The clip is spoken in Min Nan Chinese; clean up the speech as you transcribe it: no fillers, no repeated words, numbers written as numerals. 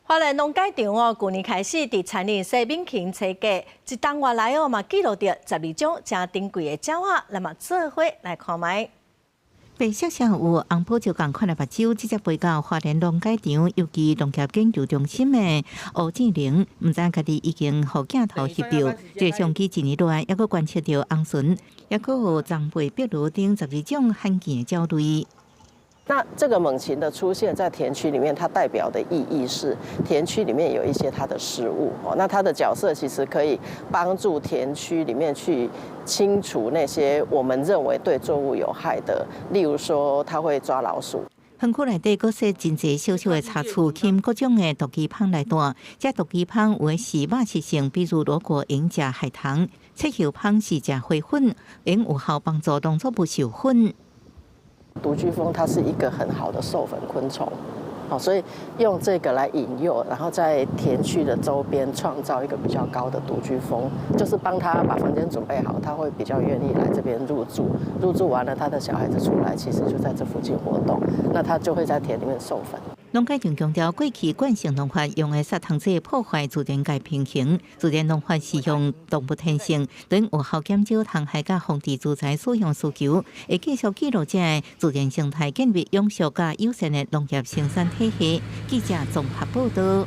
花蓮農改場哦，舊年開始佇田裡設猛禽棲架，一冬外來哦嘛記錄著12種誠珍貴的鳥仔，咱嘛做伙來看覓。白色上有紅寶石仝款的目睭，這隻飛到花蓮農改場有機農業研究中心的烏志玲，毋知家己已經予鏡頭翕著，這個相機一年內猶閣觀測著紅鱘，猶閣有棕背壁鷺等12種罕見的鳥類。那這個猛禽的出現在田區裡面，它代表的意義是田區裡面有一些它的食物哦。那它的角色其實可以幫助田區裡面去清除那些我們認為對作物有害的，例如說它會抓老鼠。園區內底閣設真濟小小的插厝，吸引各種的獨居蜂來蹛。這獨居蜂有的是肉食性，比如羅果會食海棠；切葉蜂是食花粉，會有效幫助農作物授粉。獨居蜂它是一個很好的授粉昆蟲，所以用這個來引誘，然後在田區的周邊創造一個比較高的獨居蜂，就是幫他把房間準備好，他會比較願意來這邊入住。入住完了，他的小孩子出來，其實就在這附近活動，那他就會在田裡面授粉。農改場強調，過去慣性農法用的殺蟲劑破壞自然界平衡，自然農法是用動物天性，能有效減少蟲害佮防治資材使用需求，會繼續記錄這个自然生態，建立永續佮友善的農業生產體系。記者綜合報導。